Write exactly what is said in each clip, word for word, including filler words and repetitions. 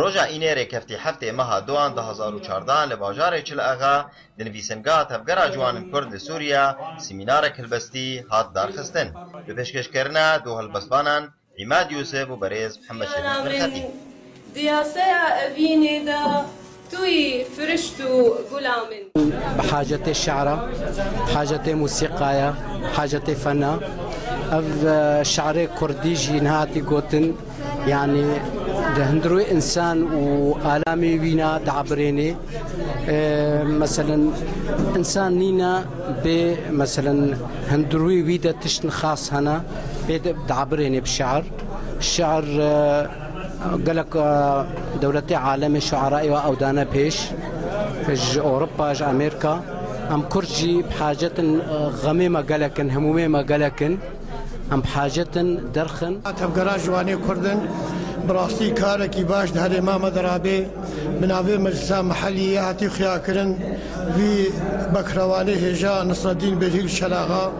Roja Înê rêkeftî heftê meha duan du hezar û çardeh li bajarê Çil Axa di nivîsingeha Tevgera Ciwanên Kurd li Sûriye semînarek helbestî hat darxistin. Bi pêşkêşkirina du helbestvanan Îmad Yûsif û berêz Mihemed Şerîf Mirxetî. Di yaseya evînê de tu yî firişt û gula min. Bi hacetê şi'ra, bi hacetê musîqaya, bi hacetê fena. Ev, e, şi'rê kurdî jî niha hatî gotin, yanî di hundirê însan û alamê wîna diabirênê. E, meselen, însan nîne bê, meselen, hundirê wî de tişt xas hene, bê de diabirênê bi şi'r. Şi'r, e, gelek, e, dewletê alemê şuerayê wa ew dane pêş, ji Ewropa, ji Amerîka. Em Kurd jî bi hacet in, e, xemê me gelek in, hemûmê me gelek in. Em bi hacet in derxin. Tevgera Ciwanê Kurd in, bi rastî karekî baş di herêma me de rabe, bi navê Meclisa Mehellî yê hatî xuyakirin, vî bekrewanê hêja Nisreddîn Bêlhîl Çel Axa.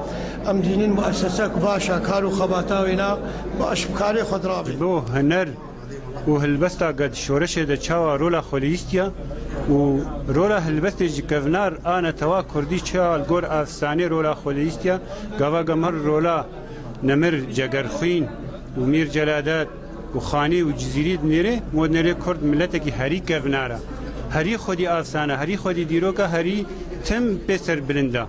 Em dînin muessesek baş a, kar û xebata wêna baş bi karê xwe dirabe. Bo huner û helbesta ge di şoreşê de çawa rola xwe leyîstiya û rola helbestê ji kevnar a netewa kurdî çawa li gor efsanê rola xwe leyîstiya, gava ge me rola Nemir Cegerxwîn û Mîr Celadet û Xanî û Cizîrî dinêrê, mo dinêrê Kurd miletekî herî kevnar e. Herî xwedî efsane, herî xwedî dîroka, herî tim pê serbilind e.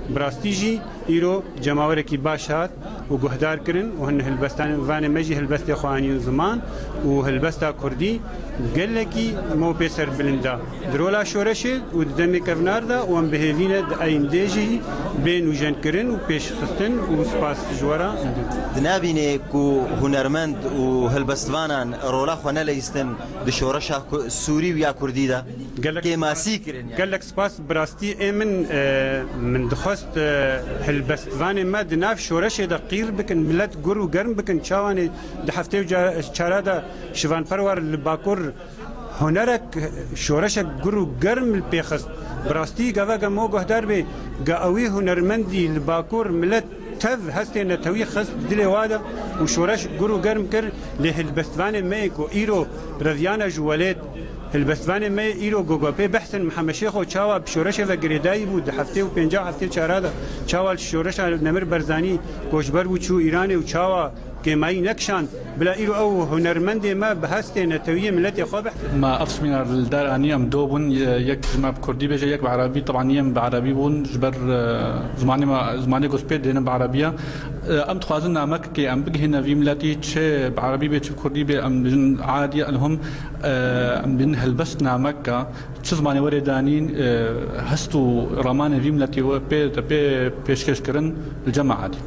Bi rastî jî îro cemawerekî baş hat û guhdar kirin û hin hilbestanê, vanê me jî hilbestê xwe anîn ziman û hilbesta kurdî gelekî mo pê serbilind e. Di rola şoreşê û di demê kevnar de û em bi hêvî ne di eyndê jî bê nûjenkirin û pêşxistin û spas ji we re dikin. Di nabînê ku hunermend û helbestvanan rola xwe neleyistin di şoreşa ku-, sûrî û ya kurdî de? Gelek kêmasî kirin yani. Gelek spas, bi rastî ê min, e, min dixwest, e, helbestvanê me di nav şoreşê de qîr bikin, milet gur û germ bikin, çawanê di heftê û ca-, çara de şivanperwer li Bakur hunerek, şoreşek gur û germ li pê xist. Bi rastî gava ge mo guhdar bê, ge ewî hunermendî li Bakur milet tev hestê netewî xist dilê wa de û şoreş gur û germ kir, lê hilbestvanê me yê ku îro reviyane ji welêt, hilbestvanê me yê îro ku ge pê behsin Mihemed Şêxo çawa bi şoreşê ve girêdayî bû, di heftê û pênca heftê çara de çawa li şoreşa Nemir Barzanî koçber bû çû Îranê û çawa kêmayî nekişand, bila îro ew hunermendê me bi hestê netewiyê miletê xwe bihsin. Me ev semînar li dar anî, em do bûn, ye-, yek ji me bi kurdî bêje, yek bi erebî, teban yên bi erebî bûn, ji ber, e, zimanê me, zimanê ku spêr dêne bi erebî ye. E, em dixwazin namekekê em bigihîne vî miletî, çi bi erebî bê, çi bi kurdî bê, em bijin adî, elhom, e, em bijin helbest nameke, çi zimanê were danîn, e, hest û ramanê vî miletî we pê, pê pêşkêş kirin li cem adî.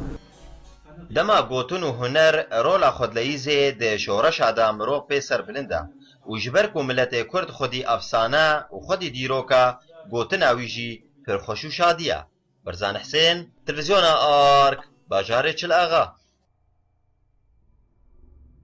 Dema gotin û huner rola xwe dileyîzê di şoreşa de mirov pê serbilind e û ji ber ku miletê Kurd xwedî efsane û xwedî dîrok e, gotina wî jî pir xweş û şadî ye. Barzan Hisên, Televîzyona Ark, bajarê Çil Axa.